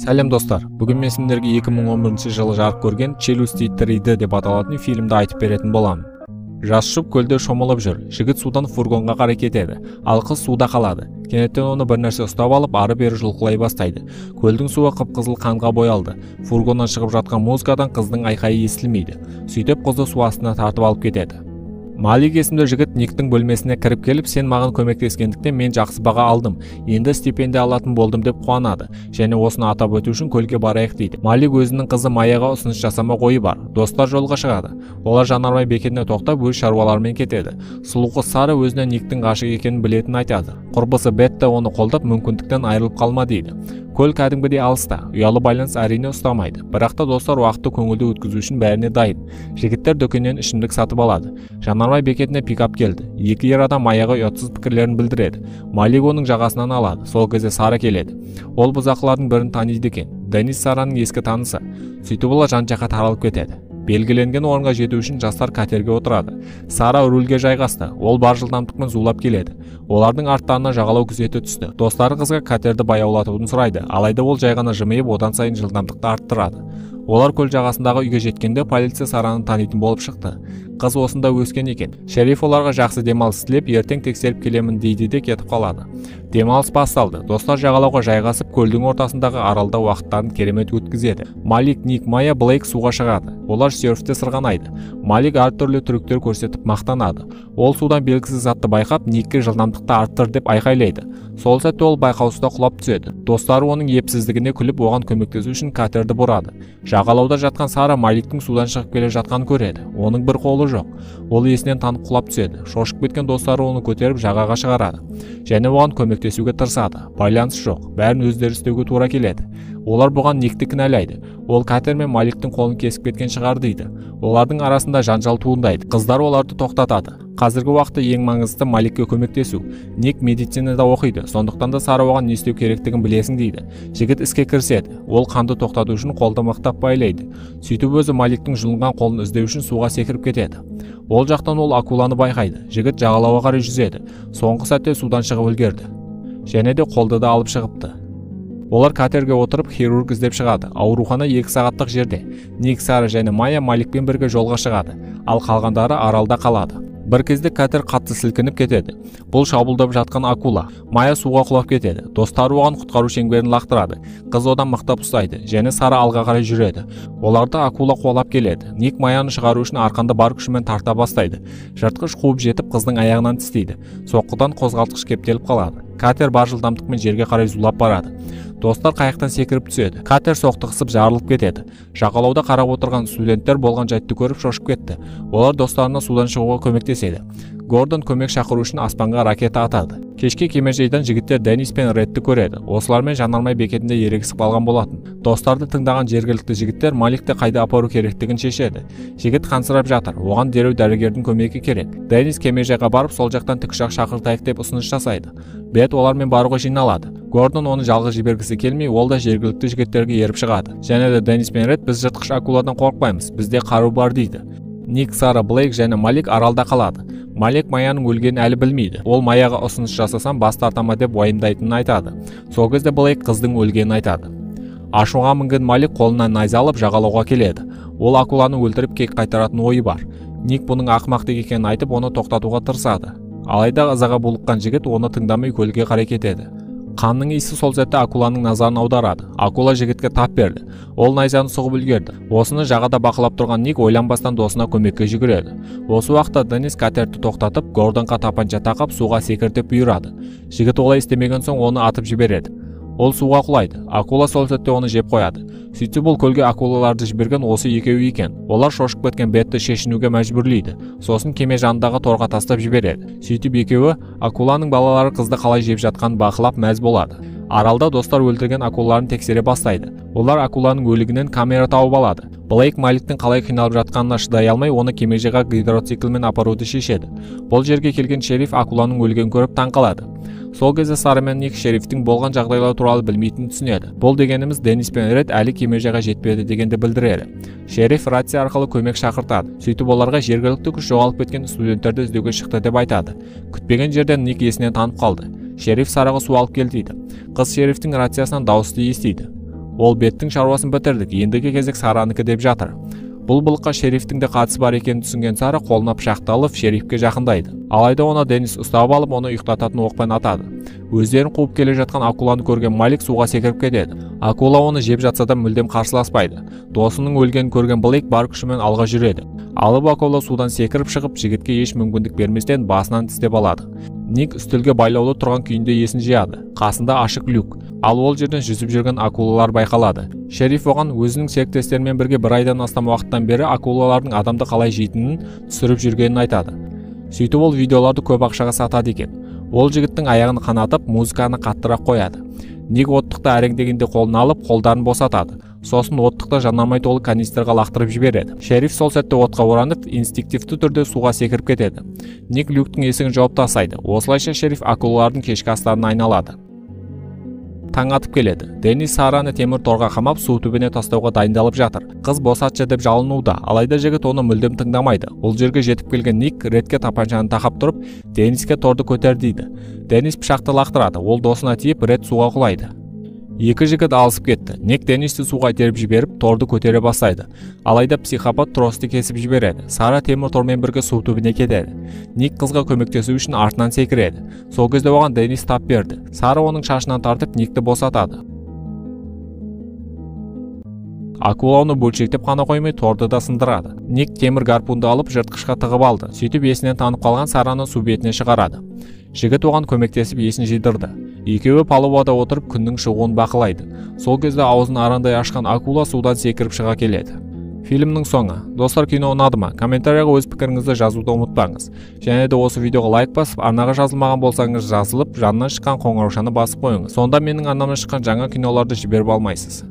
Сәлем достар, бүгін мен сендерге 2011 жылы жарық көрген «Челюсти 3D» деп аталатын фильмді айтып беретін боламын. Жас жұп көлде шомылып жүр. Жігіт судан фургонға қарай кетеді, ал қыз суда қалады. Кенеттен оны бір нәрсе ұстап алып, ары-бері жұлқылай бастайды. Көлдің суы қып-қызыл қанға боялды. Фургоннан шығып жатқан музыкадан қыздың айқайы естілмейді. Сөйтіп қызды су астына тартып алып кетеді. Малик есімді жігіт Никтің бөлмесіне кіріп келіп, сен маған көмектескендіктен мен жақсы баға алдым, енді стипендия алатын болдым деп қуанады. Және осыны атап өту үшін көлге барайық дейді. Малик өзінің қызы Маяға ұсыныс жасамақ ойы бар. Достар жолға шығады. Олар жанармай бекетіне тоқтап, өз шаруаларымен кетеді. Сұлу қыз Сара өзіне Никтің ғашық екенін білетінін айтады. Құрбысы Бетта оны қолдап, мүмкіндіктен айырылып қалма дейді. Көл кәдімгідей алыста, ұялы байланыс әрине ұстамайды. Бірақ та достар уақытты көңілді өткізу үшін бәріне дайын. Жігіттер дүкеннен ішімдік сатып алады. Жанармай бекетіне пикап келді. Екі ер адам Маяға ұятсыз пікірлерін білдіреді. Малик оның жағасынан алады. Сол кезде Сара келеді. Ол бұзақылардың бірін таниды екен. Денис Сараның ескі танысы. Сөйтіп олар жан-жаққа таралып кетеді. Белгіленген орынға жету үшін жастар катерге отырады. Сара рульге жайғасты. Ол бар жылдамдықпен зулап келеді. Олардың арттарына жағалау күзеті түсті. Достары қызға катерді баяулатуын сұрайды. Алайда ол жай ғана жымиып, одан сайын жылдамдықты арттырады. Олар көл жағасындағы үйге жеткенде полиция Сараны танитын болып шықты. Қыз осында өскен екен. Шериф оларға жақсы демалыс тілеп, ертең тексеріп келемін дейді де кетіп қалады. Демалыс басталды. Достар жағалауға жайғасып, көлдің ортасындағы аралда уақыттарын керемет өткізеді. Малик, Ник, Мая, Блейк суға шығады. Олар серфте сырғанайды. Малик әртүрлі трюктер көрсетіп мақтанады. Ол судан белгісіз затты байқап, Никке жылдамдықты арттыр деп айқайлайды. Сол сәтте ол байқаусызда құлап түседі. Достары оның епсіздігіне күліп, оған көмектесу үшін катерді бұрады. Жағалауда жатқан Сара Маликтің судан шығып келе жатқанын көреді. Оның бір қолы жоқ. Ол есінен танып құлап түседі. Шошып кеткен достары оны көтеріп жағаға шығарады. Және оған көмектесуге тырысады. Байланыс жоқ. Бәрін өздері істеуге тура келеді. Олар бұған Никті кінәлайды. Ол катер мен Маликтің қолын кесіп кеткен шығар дейді. Олардың арасында жанжал туындайды. Қыздар оларды тоқтатады. Қазіргі уақытта ең маңыздысы Маликке көмектесу. Ник медицинада оқиды. Сондықтан да Сара оған не істеу керектігін білесің дейді. Жігіт іске кіріседі. Ол қанды тоқтату үшін қолды мықтап байлайды. Сөйтіп өзі Маликтің жұлынған қолын іздеу үшін суға секіріп кетеді. Ол жақтан ол акуланы байқайды. Жігіт жағалауға қарай жүзеді. Соңғы сәтте судан шығып үлгерді. Және де қолды да алып шығыпты. Олар катерге отырып хирург іздеп шығады. Аурухана 2 сағаттық жерде. Ник, Сара және Мая Маликпен бірге жолға шығады. Ал қалғандары аралда қалады. Бір кезде катер қатты сілкініп кетеді. Бұл шабуылдап жатқан акула. Мая суға құлап кетеді. Достары оған құтқару шеңберін лақтырады. Қыз одан мықтап ұстайды. Және Сара алға қарай жүреді. Оларды акула қуалап келеді. Ник Маяны шығару үшін арқанды бар күшімен тарта бастайды. Жыртқыш қуып жетіп қыздың аяғынан тістейді. Соққыдан қозғалтқыш кептеліп қалады. Катер бар жылдамдықпен жерге қарай зулап барады. Достар қайықтан секіріп түседі. Катер соқтығысып жарылып кетеді. Жағалауда қарап отырған студенттер болған жайтты көріп шошып кетті. Олар достарына судан шығуға көмектеседі. Гордон көмек шақыру үшін аспанға ракета атады. Кешке кемежайдан жігіттер Денис пен Редті көреді. Осылармен жанармай бекетінде ерегісіп қалған болатын. Достарды тыңдаған жергілікті жігіттер Маликті қайда апару керектігін шешеді. Жігіт қансырап жатыр. Оған дереу дәрігердің көмегі керек. Денис кемежайға барып, сол жақтан тікұшақ шақыртайық деп ұсыныс жасайды. Бет олармен баруға жиналады. Гордон оны жалғыз жібергісі келмей, ол да жергілікті жігіттерге еріп шығады. Және де Денис пен Ред біз жыртқыш акуладан қорықпаймыз, бізде қару бар дейді. Ник, Сара, Блейк және Малик аралда қалады. Малик Маяның өлгенін әлі білмейді. Ол Маяға ұсыныс жасасам бас тартама деп уайымдайтынын айтады. Сол кезде Блейк қыздың өлгенін айтады. Ашуға мінген Малик қолынан найза алып жағалауға келеді. Ол акуланы өлтіріп кек қайтаратын ойы бар. Ник бұның ақымақтық екенін айтып, оны тоқтатуға тырысады. Алайда ызаға булыққан жігіт оны тыңдамай көлге қарай кетеді. Қанның иісі сол сәтте акуланың назарын аударады. Акула жігітке тап берді. Ол найзаны сұғып үлгерді. Осыны жағада бақылап тұрған Ник ойланбастан досына көмекке жүгіреді. Осы уақытта Денис катерді тоқтатып, Гордонға тапанша тақап суға секіртіп бұйырады. Жігіт олай істемеген соң оны атып жібереді. Ол суға құлайды. Акула сол сәтте оны жеп қояды. Сөйтсе бұл көлге акулаларды жіберген осы екеуі екен. Олар шошып кеткен Бетті шешінуге мәжбүрлейді. Сосын кеме жанындағы торға тастап жібереді. Сөйтіп екеуі акуланың балалары қызды қалай жеп жатқанын бақылап мәз болады. Аралда достар өлтірген акулаларын тексере бастайды. Олар акуланың өлігінен камера тауып алады. Блейк Маликтің қалай қиналып жатқанына шыдай алмай, оны кемежайға гидроциклмен апаруды шешеді. Бұл жерге келген шериф акуланың өлгенін көріп таң қалады. Сол кезде Сара мен Ник шерифтің болған жағдайлар туралы білмейтінін түсінеді. Бұл дегеніміз Денис пен Ред әлі кемежайға жетпеді дегенді білдіреді. Шериф рация арқылы көмек шақыртады. Сөйтіп оларға жергілікті күш жоғалып кеткен студенттерді іздеуге шықты деп айтады. Күтпеген жерден Ник есінен танып қалды. Шериф Сараға су алып кел дейді. Қыз шерифтің рациясынан дауысты естиді. Ол беттің шаруасын бітірдік, ендігі кезек Саранікі деп жатыр. Бұл былыққа шерифтің де қатысы бар екенін түсінген Сара қолына пышақты алып шерифке жақындайды. Алайда оны Денис ұстап алып, оны ұйықтататын оқпен атады. Өздерін қуып келе жатқан акуланы көрген Малик суға секіріп кетеді. Акула оны жеп жатса да мүлдем қарсыласпайды. Досының өлгенін көрген Блейк бар күшімен алға жүреді. Алып акула судан секіріп шығып, жігітке еш мүмкіндік берместен басынан тістеп алады. Ник үстелге байлаулы тұрған күйінде есін жияды. Қасында ашық люк. Ал ол жерден жүзіп жүрген акулалар байқалады. Шериф оған өзінің серіктестерімен бірге бір айдан астам уақыттан бері акулалардың адамды қалай жейтінін түсіріп жүргенін айтады. Сөйтіп ол видеоларды көп ақшаға сатады екен. Ол жігіттің аяғын қанатып, музыканы қаттырақ қояды. Ник оттықты әрең дегенде қолына алып, қолдарын босатады. Сосын оттықты жанармай толы канистрға лақтырып жібереді. Шериф сол сәтте отқа оранып, инстинктивті түрде суға секіріп кетеді. Ник люктің есігін жауып тастайды. Осылайша шериф акулалардың кешкі астарына айналады. Таң атып келеді. Денис Сараны темір торға қамап, су түбіне тастауға дайындалып жатыр. Қыз босатшы деп жалынуда, алайда жігіт оны мүлдем тыңдамайды. Бұл жерге жетіп келген Ник Редке тапаншаны тақап тұрып, Дениске торды көтер дейді. Денис пышақты лақтырады, ол досына тиіп, Ред суға құлайды. Екі жігіт алысып кетті. Ник Денисті суға итеріп жіберіп, торды көтере бастайды. Алайда психопат тросты кесіп жібереді. Сара темір тормен бірге су түбіне кетеді. Ник қызға көмектесу үшін артынан секіреді. Сол кезде оған Денис тап берді. Сара оның шашынан тартып, Никті босатады. Акула оны бөлшектеп қана қоймай, торды да сындырады. Ник темір гарпунды алып, жыртқышқа тығып алды. Сөйтіп есінен танып қалған Сараны су бетіне шығарады. Жігіт оған көмектесіп есін жидырды. Екеуі палубада отырып күннің шығуын бақылайды. Сол кезде аузын арандай ашқан акула судан секіріп шыға келеді. Фильмнің соңы. Достар, кино ұнады ма? Комментарияға өз пікіріңізді жазуды ұмытпаңыз. Және де осы видеоға лайк басып, арнаға жазылмаған болсаңыз жазылып, жанынан шыққан қоңыраушаны басып қойыңыз. Сонда менің арнамнан шыққан жаңа киноларды жіберіп алмайсыз.